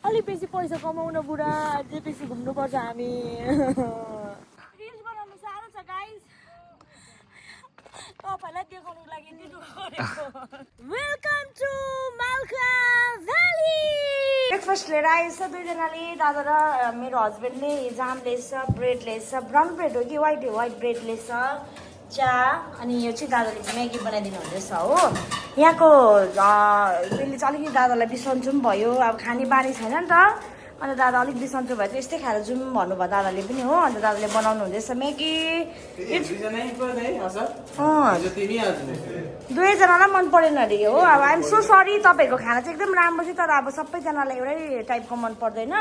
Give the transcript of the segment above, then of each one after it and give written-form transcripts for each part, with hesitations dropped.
अलि बेसी पैसा कमाउन बुढा अझै बेसी घुम्नुपर्छ हामी रिल्स बनाउनु साह्रो छ गाइस तपाईलाई देखाउनुको लागि वेलकम टु माल्का भ्याली ब्रेकफास्ट लिएर आएछ दुईजनाले दादा र मेरो हस्बेन्डले जाम ल्याएछ ब्रेड ल्याएछ ब्राउन ब्रेड हो कि व्हाइट ब्रेड ल्याएछ चा अनि यो चाहिँ दादाले म्यागी बनाइदिनु हुँदैछ हो यहाँको त्यसले चाहिँ अलिकति दादालाई बिसन्चो पनि भयो अब खाने बानी छैन नि त अन्त दादा अलिक बिसन्चो भएर चाहिँ यस्तै खाएर जाउँ भन्नुभयो दादाले पनि हो अन्त दादाले बनाउनु हुँदैछ म्यागी दुवैजनालाई मन परेन अरे हो अब आइएम सो सरी तपाईँहरूको खाना चाहिँ एकदम राम्रो थियो तर अब सबैजनालाई एउटै टाइपको मन पर्दैन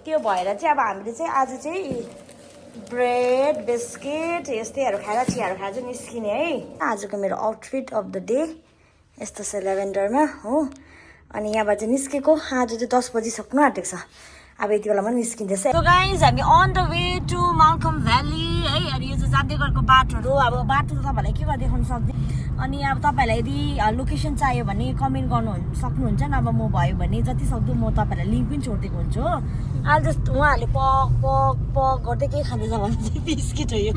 त्यो भएर चाहिँ अब हामीले चाहिँ आज चाहिँ ब्रेड बिस्किट यस्तैहरू खाएर चियाहरू खाएर चाहिँ निस्किने है आजको मेरो आउटफिट अफ द डे यस्तो छ लेभेन्डरमा हो अनि यहाँबाट चाहिँ निस्केको आज चाहिँ 10 बजिसक्नु आँटेको छ अब यति बेला पनि निस्किँदैछ सो गाइज हामी on the way to Malkam valley है अनि यो चाहिँ जाँदै गरेको बाटोहरू अब बाटो त तपाईँहरूलाई के गरेर देखाउनु सक्दैन अनि अब तपाईँहरूलाई यदि लोकेसन चाहियो भने कमेन्ट गर्नु सक्नुहुन्छ नभए म भयो भने जति सक्दो म तपाईँहरूलाई लिङ्क पनि छोडिदिएको हुन्छु हो आज जस्तो उहाँहरूले पक पक पक गर्दै के खाँदैछ भने चाहिँ बिस्किट हो यो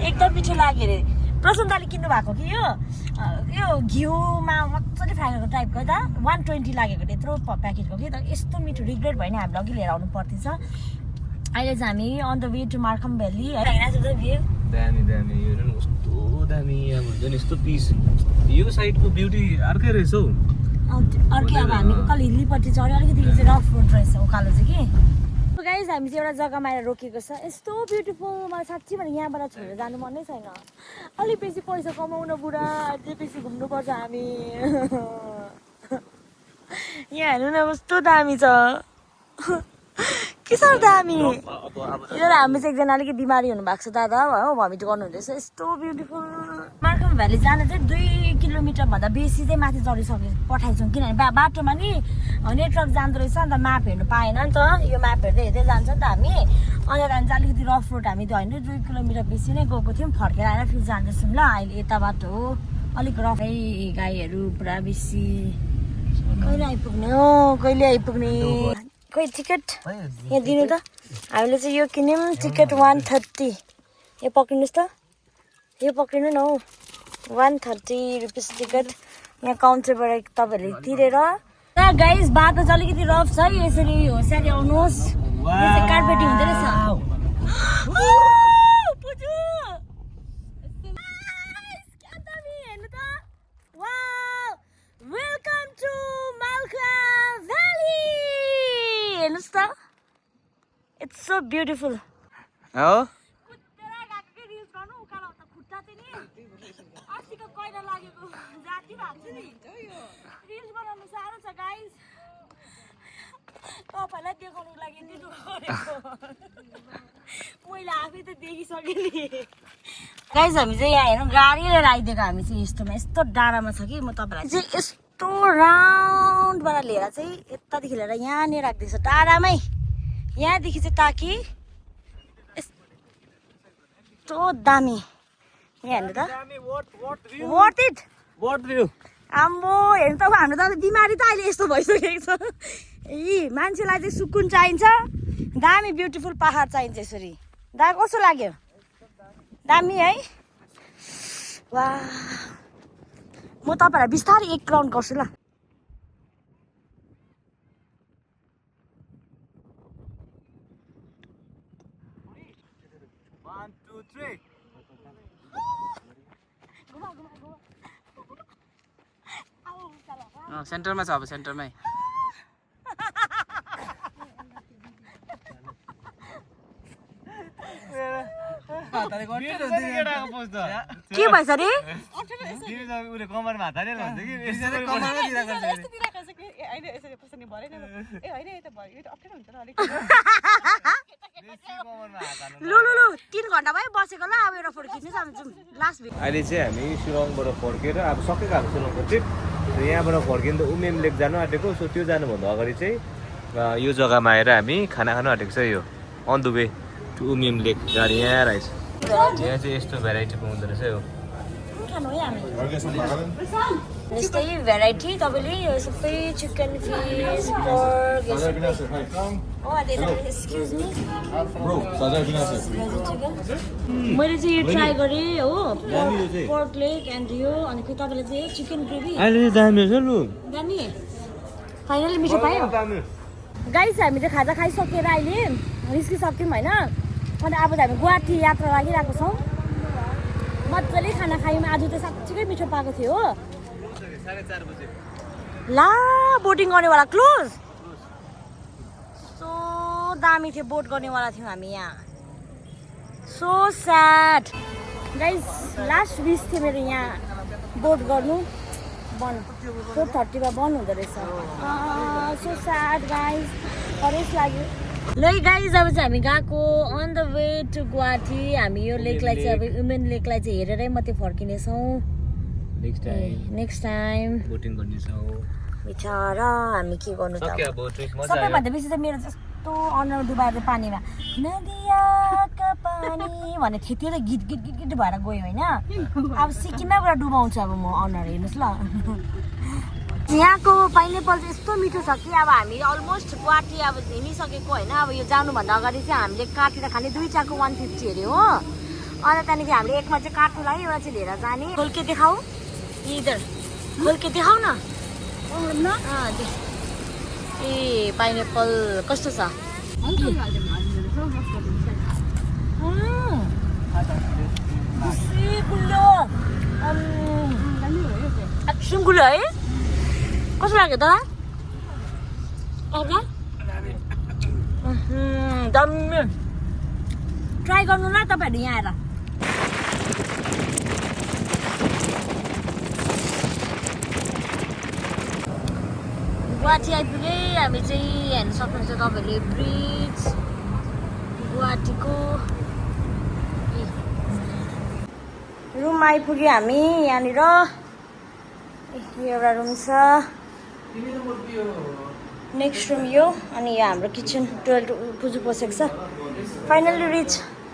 एकदम मिठो लाग्यो अरे प्रसन्नताले किन्नु भएको कि यो घिउमा मजाले फ्राई गरेको टाइपको त 120 लागेको त्यत्रो प्याकेटको कि त यस्तो मिठो रिग्रेट भएन हामीले अघि लिएर आउनु पर्दैछ अहिले चाहिँ हामी on the way to Markam valley है भ्यू दामी दामी यो कस्तो दामी अब हुन्छ नि यस्तो पिस यो साइडको ब्युटी अर्कै रहेछ हौ अर्कै अब हामी उकालो हिल्लीपट्टि चढ्यो अलिकति यो चाहिँ रफ रोड रहेछ उकालो चाहिँ कि गाइज हामी चाहिँ एउटा जग्गामा आएर रोकेको छ यस्तो ब्युटिफुल मलाई साँच्ची भने यहाँबाट छोडेर जानु मन नै छैन अलिक बेसी पैसा कमाउन बुढा अझै बेसी घुम्नुपर्छ हामी यहाँ हेर्नु न कस्तो दामी छ के साह्रो दामी यो हामी चाहिँ एकजना अलिकति बिमारी हुनुभएको छ दादा हो भमिट गर्नुहुँदैछ यस्तो ब्युटिफुल मार्कम भ्याली जान चाहिँ 2 किलोमिटरभन्दा बेसी चाहिँ माथि चढिसके पठाइछौँ किनभने बाटोमा नि नेटवर्क जाँदो रहेछ अन्त म्याप हेर्नु पाएन नि त यो म्याप हेर्दै हेर्दै जान्छ नि त हामी अन्त जान्छ अलिकति रफ रोड हामी त होइन 2 किलोमिटर बेसी नै गएको थियौँ फर्केर आएर फेरि जाँदैछौँ ल अहिले यता बाटो हो अलिक रफ है गाईहरू पुरा बेसी कहिले आइपुग्ने हो कहिले आइपुग्ने कोही टिकट यहाँ दिनु त हामीले चाहिँ यो किन्यौँ टिकट 130 यो पक्रिनुहोस् त यो पक्रिनु न हौ 130 रुपिस टिकट यहाँ काउन्टरबाट तपाईँहरूले तिरेर गाइस बाटो चाहिँ अलिकति रफ छ यसरी होसियारी आउनुहोस् कार्पेटिङ हुँदो रहेछ वेलकम टु माल्का भ्याली हेर्नुहोस् त इट्स सो ब्युटिफुल हो तपाईँलाई देखाउनुको लागि मैले आफै त देखिसकेँ नि गाइस हामी चाहिँ यहाँ हेर्नु गाडी लिएर आइदिएको हामी चाहिँ यस्तोमा यस्तो डाँडामा छ कि म तपाईँलाई चाहिँ यस्तो राउन्डबाट लिएर चाहिँ यतादेखि लिएर यहाँनिर राखिदिएको छ टाढामै यहाँदेखि चाहिँ ताकि यस्तो दामी यहाँ हेर्नु त वर्थ इट आम्बो हेर्नु त हाम्रो त बिमारी त अहिले यस्तो भइसकेको छ ए मान्छेलाई चाहिँ सुकुन चाहिन्छ दामी ब्युटिफुल पहाड चाहिन्छ यसरी दा कस्तो लाग्यो दामी है वाह म तपाईँलाई बिस्तारै एक राउन्ड गर्छु ल सेन्टरमा छ अब सेन्टरमै के भएछ अरे लु 3 घन्टा भयो बसेको ल अब एउटा फोटो खिच्नु जान्छौँ लास्ट भिडियो अहिले चाहिँ हामी शिलङबाट फर्केर अब सकेको हाम्रो शिलङको ट्रिप यहाँबाट फर्किनु त उमेम लेक जानु आँटेको सो त्यो जानुभन्दा अगाडि चाहिँ यो जग्गामा आएर हामी खाना खानु आँटेको छ यो अन द वे टु उमेम लेक गाडी यहाँ रहेछ यहाँ चाहिँ यस्तो भेराइटी पाउँदो रहेछ यो पनि खानु है हामी यस्तै भेराइटी तपाईँले यो सबै chicken fish pork excuse me मैले चाहिँ यो ट्राई गरेँ हो पर्क लेग एन्ड यो अनि फेरि तपाईँले चाहिँ चिकन ग्रेभी अहिले दामी छ लु दामी फाइनली मिठो पायो गाइस हामी चाहिँ खाजा खाइसकेर अहिले निस्किसक्यौँ होइन अनि अब चाहिँ हामी गुवाहाटी यात्रा लागिरहेको छौँ मजाले खाना खायौँ आज त साँच्चीकै मिठो पाएको थियो हो ला बोटिङ गर्नेवाला क्लोज सो दामी थियो बोट गर्नेवाला थियौँ हामी यहाँ सो स्याड गाइस लास्ट विस थियो मेरो यहाँ बोट गर्नु बन्द 4:30 बन्द हुँदो रहेछ सो स्याड गाइस हरेस लाग्यो ल गाइस अब चाहिँ हामी गएको on the way to Guwahati हामी यो लेकलाई चाहिँ अब वुमेन लेकलाई चाहिँ हेरेरै मात्रै फर्किनेछौँ नेक्स्ट टाइम बोटिङ गर्नेछौँ बिचरा हामी के गर्नु त सक्यो बोट ट्रिप मजा आयो सबैभन्दा बेसी चाहिँ मेरो जस्तो अनुहार डुबाएर पानीमा नदियाका पानी भन्ने थियो त्यो त गीत गीत गीत गीत भएर गयो होइन अब सिक्किममै गएर डुबाउँछु अब म अनुहार हेर्नुहोस् ल यहाँको पाइनएप्पल चाहिँ यस्तो मिठो छ कि अब हामी अलमोस्ट गुवाहाटी अब हिँडिसकेको होइन अब यो जानुभन्दा अगाडि चाहिँ हामीले काटेर खाने दुईवटाको 150 अरे हो अन्त त्यहाँदेखि हामीले एकमा चाहिँ काट्नुलाई एउटा चाहिँ लिएर जाने खोल्के देखाऊ इधर खोल्के देखाऊ न ए पाइनएप्पल कस्तो छ सुँगुलो है कस्तो लाग्यो त दामी ट्राई गर्नु ल तपाईँहरू यहाँ आएर गुवाहाटी आइपुगे हामी चाहिँ हेर्न सक्नुहुन्छ तपाईँहरूले ब्रिज गुवाहाटीको रुम आइपुग्यो हामी यहाँनिर एउटा रुम छ नेक्स्ट रुम यो अनि यो हाम्रो किचन टोइलेट पुजु पसेको छ फाइनली रिच